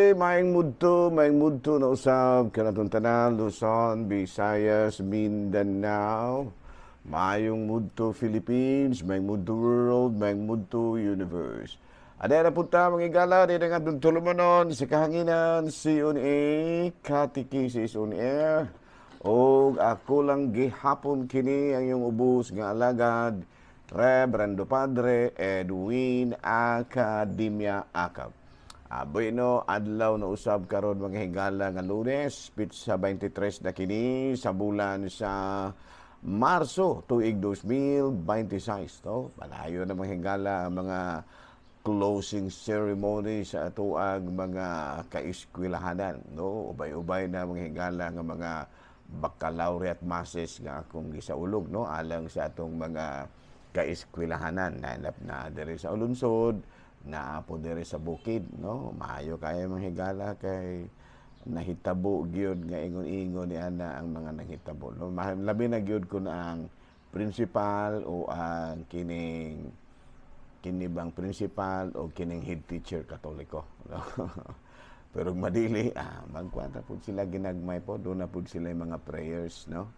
Oy, maayong mudto na usab kanatong tanan, Luzon, Visayas, Mindanao. Maayong mudto, Philippines, maayong mudto, world, maayong mudto, universe. Adera punta mga igala, di na nga dun tulumanon sa kahanginan, si on a Catechesis on Air. Og ako lang gihapon kini ang iyong ubos nga alagad, Reverendo Padre Edwin Academia Acab. Bueno, adlaw na usab karon, mga higala, nga Lunes, pitsa 23 na kini sa bulan sa Marso, tuig 2026. To, palayo na, mga higala, ang mga closing ceremony sa atoang mga kaeskwilahanan, no? Ubay-ubay na, mga higala, nga mga baccalaureate masses nga akong gisaulog, no, alang sa atong mga kaeskwilahanan na na diri sa Ulunsod, naa po diri sa bukid, no? Maayo kayo, mga higala, kay nahitabo gyud nga ingon-ingon ni ana ang mga nahitabo, no? Labi na gyud kun ang principal o ang kining kini bang principal o kining head teacher Katoliko, no? Pero kung madili, magkwanta pud sila ginagmay po, doon na pud sila yung mga prayers, no?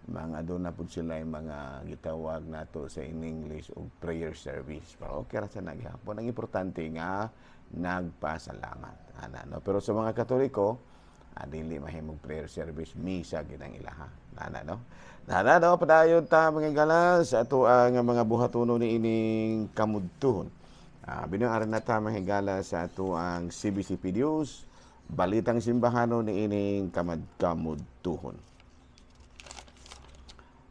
Mga doon na pud sila yung mga gitawag nato sa in English og prayer service. Pero okay ra sa naghapon. Ang importante nga nagpasalamat. Ana, no? Pero sa mga Katoliko, dili mahimong prayer service, misa ginang ilaha. Ana, no? Ana, no? Padayon ta, mga higala, sa ato ang mga buhatono ni ining kamudtuhon. Binang na ta, mga higala, sa ato ang CBCP News, Balitang Simbahano ni ining kamudtuhon.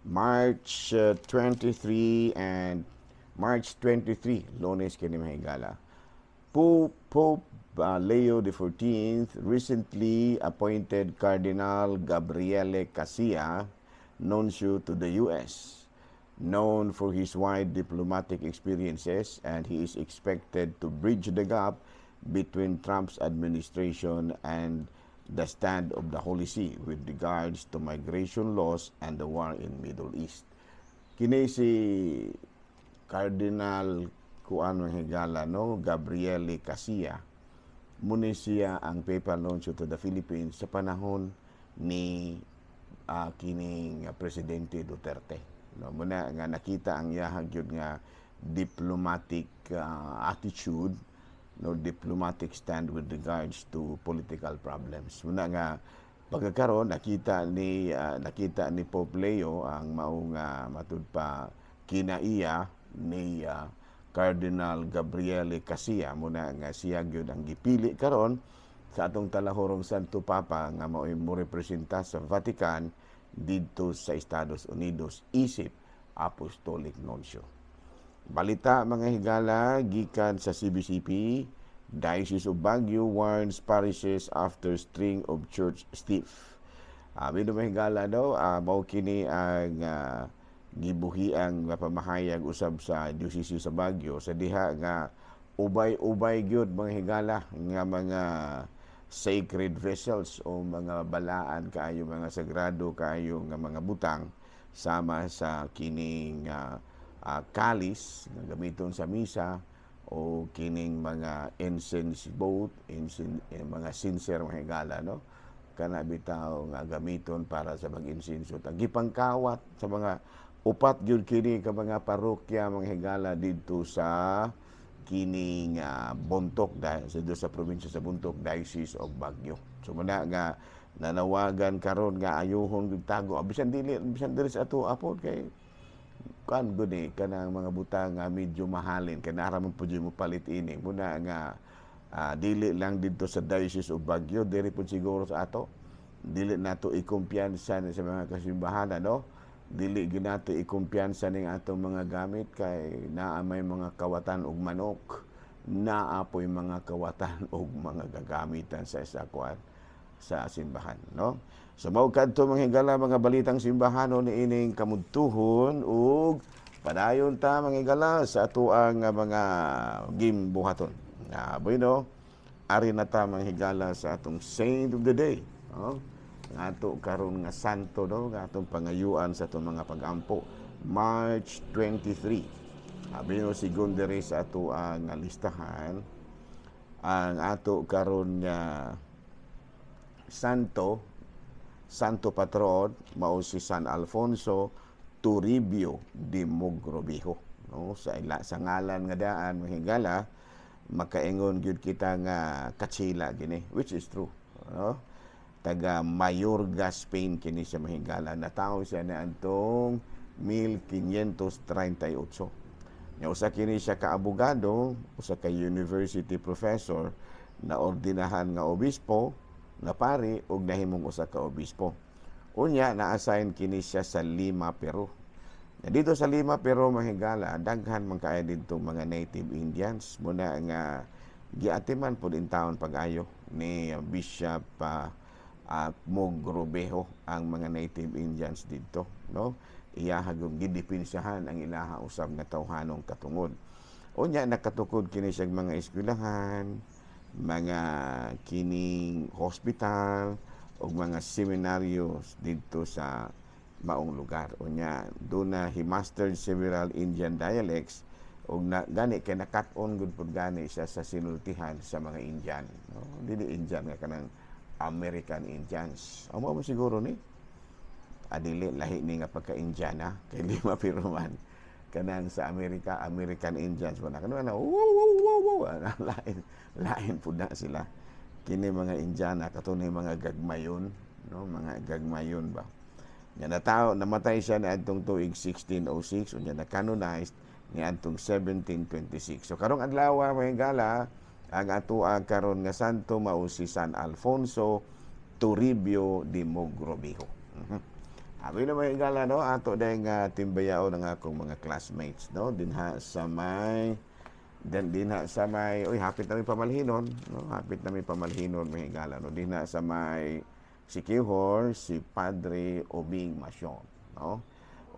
March 23 and March 23, Lunes kini, mga higala. Pope Leo XIV recently appointed Cardinal Gabriele Cassia nuncio to the U.S. Known for his wide diplomatic experiences, and he is expected to bridge the gap between Trump's administration and the stand of the Holy See with regards to migration laws and the war in Middle East. Kini si Cardinal kuan, mga higala, no, Gabriele Cassia, muni siya ang papal nuncio to the Philippines sa panahon ni kining Presidente Duterte, no? Muna nga nakita ang iyahang gyud nga diplomatic attitude, no, diplomatic stand with regards to political problems. Muna nga pagkakaron nakita ni Pope Leo ang maong matud pa kinaiya ni Cardinal Gabriele Cassia. Muna nga siya gyud ang gipili karon sa atong talahorong Santo Papa nga mao'y mo representa sa Vatican didto sa Estados Unidos isip Apostolic Nuncio. Balita, mga higala, gikan sa CBCP, Diocese of Baguio warns parishes after string of church theft. Mga higala daw, mao kini ang gibuhiang pamahayag usab sa Diocese sa Baguio sa diha nga ubay-ubay gyud, mga higala, nga mga sacred vessels o mga balaan kaayo, mga sagrado kaayo nga mga butang sama sa kining kalis nga gamiton sa misa o kining mga incense boat, incense, eh, mga censer, mga higala, no, kana bitaw nga gamiton para sa mag-insenso. Gipangkawat sa mga upat gyud kini ka mga parokya, mga higala, didto sa kining Bontoc dahil sa sa probinsya sa Bontoc, Diocese of Baguio. So muna nga nanawagan karon nga ayuhon gyud tago bisan dili bisan diri sa ato apod kay kan gud eh kanang mga butang nga medyo mahalin kay naa man pud mo palit ini. Muna nga dili lang didto sa Diocese of Baguio, diri pud siguro sa ato, dili nato ikumpiyansa sa mga kasimbahan, ano, dili gyud nato ikumpiyansa ning atong mga gamit kay naa may mga kawatan og manok, naa poy mga kawatan og mga gagamitan sa isa kuan sa simbahan, no? So mao kadto, mga higala, mga balitang simbahano ni ining kamudtuhon ug padayon ta, mga higala, sa atoang mga gimbuhaton. Na bueno, ari na ta, mga higala, sa atong saint of the day, no? Nga ato karon nga santo, no, nga atong pangayuan sa atong mga pagampo March 23. Abi no, sigon diri sa ato ang listahan. Ang ato karon nga santo, santo patron, mao si San Alfonso Toribio de Mogrovejo, no? Sa ila sa ngalan nga daan, mahigala, makaingon gyud kita nga katsila gini, which is true, no? Taga Mayorga, Spain kini siya, mahigala. Natawo siya na antong 1538 nya. Usa kini siya ka abogado, usa ka university professor na ordinahan nga obispo, na pari ug nahimong usa ka obispo. Unya na-assign kini siya sa Lima, Peru. Na dito sa Lima, Peru, mahigala, daghan man kaayo didto mga native Indians. Muna nga giatiman pud in town pag-ayo ni Bishop Mogrovejo ang mga native Indians didto, no? Iyaha gyud gidipinsahan ang ilaha usab nga tawhanong katungod. Unya nakatukod kini siya mga eskwelahan, mga kining hospital ug mga seminaryos didto sa maong lugar. Unya duna he mastered several Indian dialects ug na gani kay nakat-on gud pud gani siya sa sinultihan sa mga Indian, no? Dili Indian nga kanang American Indians. Amo mo siguro ni adili lahi ni nga pagka-Indiana kay Lima, Peru man. Kanang sa Amerika, American Indians man kanang wow wow wow wow, lain lain pud na sila. Kini mga Indiana kato ni mga gagmayon, no? Mga gagmayon ba nya. Natao, namatay siya na adtong tuig 1606, unya na canonized ni adtong 1726. So karong adlaw, mga higala, ang atoa karon nga santo mao si San Alfonso Toribio de Mogrovejo. Abi na, mga higala, no, ato dahil nga timbayaon ang akong mga classmates, no, dinha sa may, uy, hapit na mi pamalhinon, no? Hapit na mi pamalhinon, mga higala, no? Dinha sa may Siquijor, si Padre Obing Masyon, no?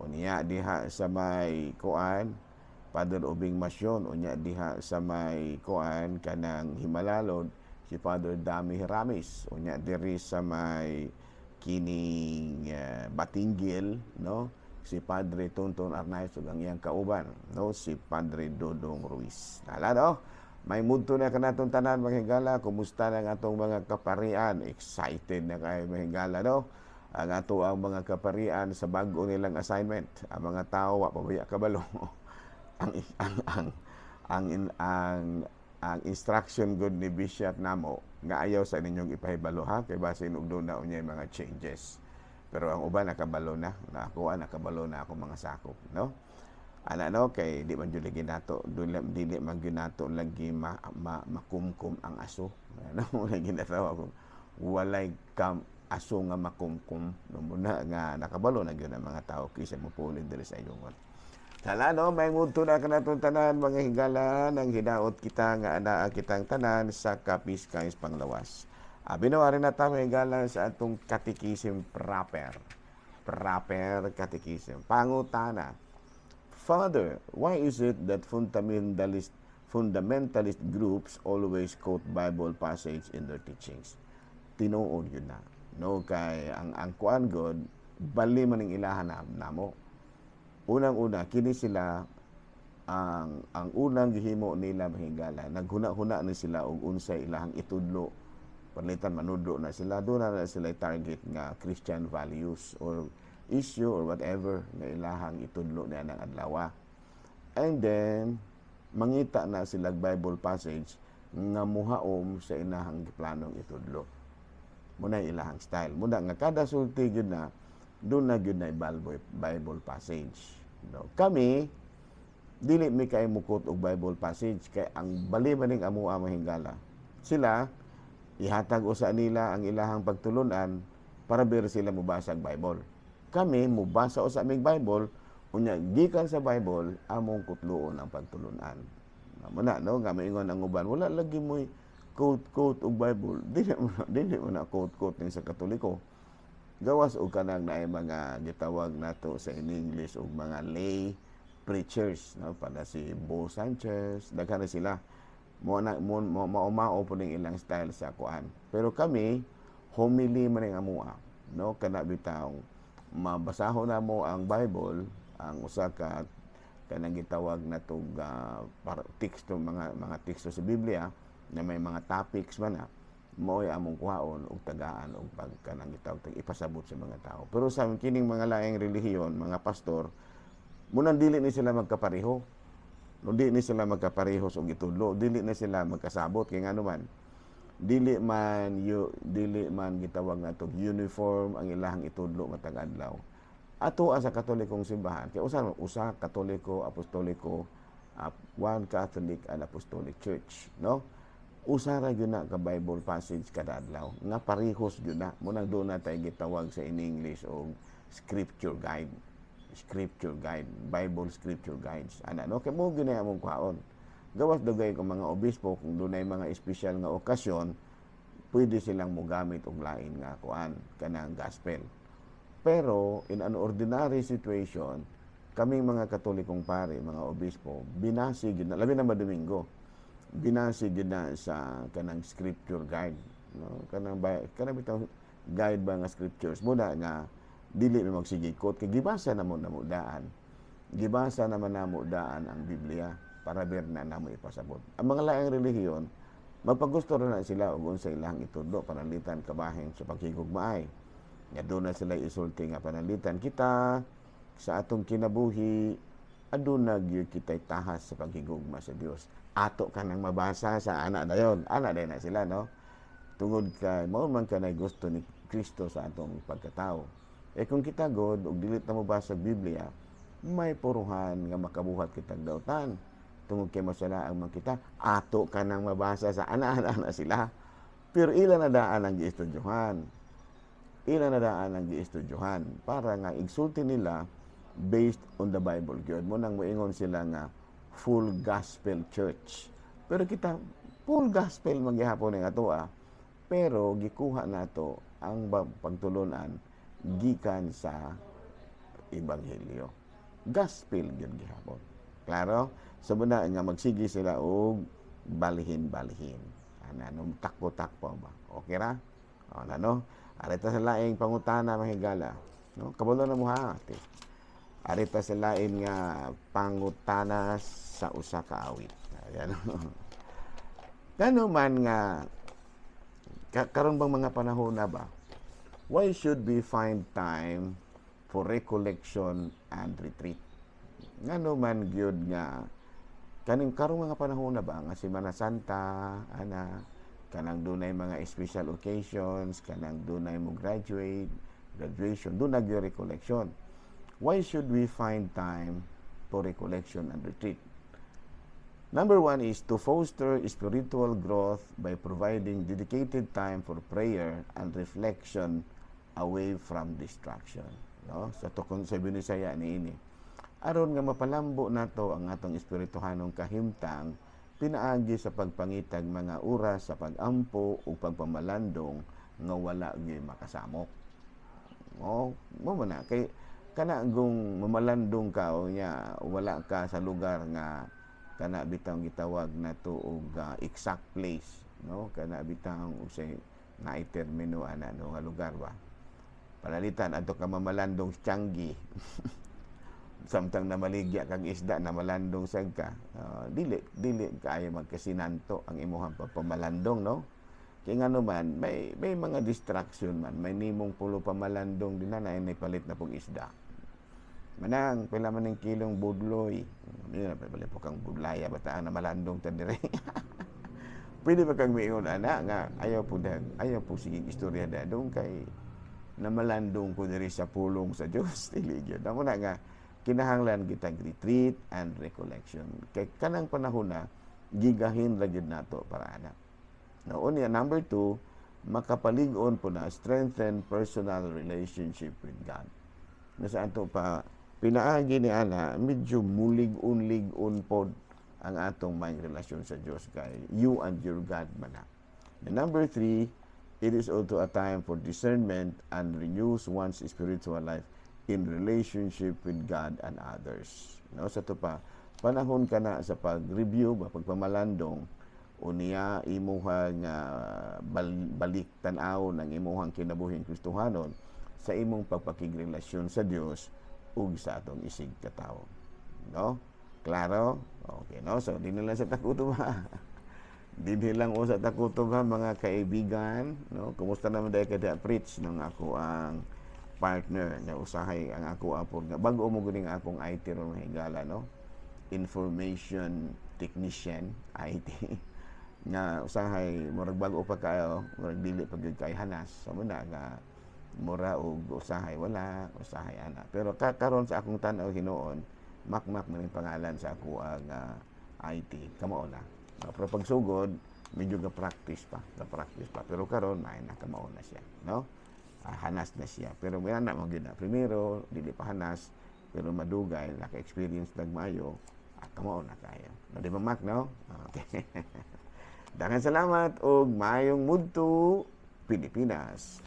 Unya diha sa may kuan, Padre Obing Masyon. Unya diha sa may kuan, kanang Himalalod, si Father Dami Hiramis. Unya diri sa may kining Batinggil, no, si Padre Tonton Arnaiz ug ang iyang kauban, no, si Padre Dodong Ruiz. Nala, no? May mudto na kanatong tanan, mga higala. Kumusta na ang atong mga kaparian? Excited na kay, mga higala, no? Ang ato ang mga kaparian sa bag-o nilang assignment. Ang mga tao wa pa baya kabalo. Ang instruction gud ni Bishop namo nga ayaw sa ninyong ipahibalo ha, kay basin og doon na unya mga changes. Pero ang uban nakabalo na, na ako nakabalo na ako mga sakop, no? Ana, no, kay di man jud lagi nato, dili, dili man gyud nato lagi makumkum ang aso. Ano mo lagi natawa kung walay kam aso nga makumkum, no? Muna nga nakabalo na gyud ang mga tao kaysa mopuli diri sa Ayungon. Sala, no, may mudto na kanatong tanan, mga higala, nang hidaot kita nga anaa kitang tanan sa kapiskay panglawas. Abi no, ari na ta, mga higala, sa atong catechism proper. Proper catechism. Pangutana. Father, why is it that fundamentalist groups always quote Bible passage in their teachings? Tinuod yun na. No, kay ang kuan god, bali man ang ilahan na, namo. Unang-una, kini sila ang unang gihimo nila, mahigala, naghuna-huna ni sila og unsay ilahang itudlo. Panalitan manudlo na sila, doon na sila target nga Christian values or issue or whatever nga ilahang itudlo niya ng adlaw. And then mangita na sila Bible passage nga muhaom sa ilahang giplanong itudlo. Muna ilahang style. Muna nga kada sulti gyud na doon na gyud na Bible passage. No. Kami dili mi kay mukot og Bible passage kay ang bali man ning amoa, mahigala. Sila ihatag usa nila ang ilahang pagtulunan para ber sila mobasa og Bible. Kami mobasa usa mig Bible, unya gikan sa Bible among kutluon ang pagtulunan. Muna, no, nga maingon ang uban, wala lagi mo'y quote quote og Bible. Dili mo na quote quote ning sa Katoliko. Gawas og kanang naay mga gitawag nato sa in English og mga lay preachers, no, para si Bo Sanchez, daghan na sila mo na mo, mao-mao po ning ilang style sa kuan. Pero kami, homily man ning amoa, no? Kana bitaw mabasahon na mo ang Bible, ang usa ka kanang gitawag na tog teksto, mga teksto sa Biblia. Na may mga topics man na mao'y among kuhaon og tagaan og pagkanang gitawag tag ipasabot sa mga tao. Pero sa kining mga laing relihiyon, mga pastor, munang dili ni sila magkapareho. No, di ni sila magkapareho og gitudlo, dili na sila magkasabot kay ngano man dili man gitawag nato uniform ang ilahang itudlo matag adlaw. Ato sa Katolikong simbahan kay usa usa Katoliko, Apostoliko, one Catholic and Apostolic Church, no? Usa ra gyud na ka Bible passage kada adlaw nga parehos gyud na. Munang doon na tay gitawag sa in English og scripture guide, scripture guide, Bible scripture guides ana, no? Kay mo gyud na among kuhaon. Gawas dugay kung mga obispo, kung dunay mga espesyal nga okasyon, pwede silang mogamit og lain nga kuan, kanang gospel. Pero in an ordinary situation, kaming mga Katolikong pare, mga obispo, binasi gyud na, labi na Domingo, binasi gyud na sa kanang scripture guide, no? Kanang bitaw guide ba nga scriptures mo na nga dili mi magsige quote kay gibasa na mo namo daan. Gibasa naman namo daan ang Biblia para ber na namo ipasabot. Ang mga laing relihiyon, magpagusto ra na sila og unsa ilang itudlo, pananglitan kabahin sa paghigugmaay. Nga doon na sila isulti nga pananglitan kita sa atong kinabuhi, aduna gyud kitay tahas sa paghigugma sa Dios. Ato ka nang mabasa sa ana dayon. Ana dayon na sila, no? Tungod kay mao man kanay gusto ni Kristo sa atong pagkatao. Eh kung kita god og dili ta mobasa sa Biblia, may puruhan nga makabuhat kitag dautan tungod kay masala ang man kita. Ato ka nang mabasa sa ana-ana na sila, pero ila na daan ang giestudyohan, ila na daan ang giestudyohan para nga igsulti nila based on the Bible gyud. Mo nang moingon sila nga full gospel church, pero kita full gospel man gihapon ang atoa, pero gikuha nato ang pagtulunan gikan sa ebanghelyo, gospel gyud gihapon. Klaro? So muna nga magsige sila og balhin-balhin. Ana no, takbo-takbo ba? Okay ra? O na, no? Arita sa laing pangutana, mga higala. No? Kabalo na mo ha, ate. Arita sa lain nga pangutana sa usa ka awit. Ayan. Ngano man nga karon bang mga panahon na ba? Why should we find time for recollection and retreat? Ngano man gyud nga kaning karong mga panahon na ba nga Semana Santa ana, kanang dunay mga special occasions, kanang dunay mo graduate, graduation, dunay gyud recollection? Why should we find time for recollection and retreat? Number one is to foster spiritual growth by providing dedicated time for prayer and reflection away from distraction. No? Sa tukon sa Binisaya ni ini. Aron nga mapalambo nato ang atong espirituhanong kahimtang pinaagi sa pagpangitag mga oras sa pagampo o pagpamalandong nga wala gyud makasamok. Oh, mo man na kay kana kung mamalandong ka o nya wala ka sa lugar nga kana bitang gitawag nato og exact place, no? Kana bitang unsay naay termino ana, no, nga lugar ba. Panalitan adto ka mamalandong sa Changi samtang namaligya kag isda, namalandong sad ka, dili dili kaayo magkasinanto ang imuhang pagpamalandong, no? Kay ngano man may mga distraction man, may nimong pulo pamalandong din na na palit na pong isda. Manang, pila man ning kilong budloy? Hindi na palit po kang budlaya bataan na malandong ta dire. Pwede ba kang miingon ana nga ayaw po dag, ayaw po sige istorya dadong kay namalandong ko diri sa pulong sa Dios? Dili gyud. Amo na nga kinahanglan kitag retreat and recollection. Kay kanang panahon na gigahin ra gyud nato para ana. No, unya number 2, makapalig-on po na strengthen personal relationship with God. Na sa ato pa pinaagi ni ana, medyo mulig-on-lig-on pod ang atong may relasyon sa Dios kay you and your God man na. And number 3, it is also a time for discernment and renews one's spiritual life in relationship with God and others. No, sa to pa panahon ka na sa pag-review ba, pagpamalandong, unya imuha nga balik tan-aw ng imuhang kinabuhing Kristohanon sa imong pagpakigrelasyon sa Dios ug sa atong isig katawo. No? Klaro? Okay, no? So, di na lang sa takuto ba? Dinhi lang usa ta kutob ha, mga kaibigan, no? Kumusta naman diay ka preach nung ako ang partner nga usahay ang ako apod nga bago mo guning akong IT ron, mga higala, no? Information technician, IT, nga usahay murag bag-o pa kayo, murag dili pa gyud kay hanas sa so, na nga mura og usahay wala, usahay ana. Pero karon sa akong tan-aw hinuon, Makmak man yung pangalan sa ako ang IT, kamao na. Pero pagsugod, medyo ga practice pa, ga practice pa. Pero karon may na kamao na siya, no? Hanas na siya. Pero may anak mo gyud na. Primero, dili pa hanas, pero madugay, naka-experience nagmayo, kamao na kayo. No, di ba, Mac, no? Okay. Daghang salamat og maayong mudto, Pilipinas.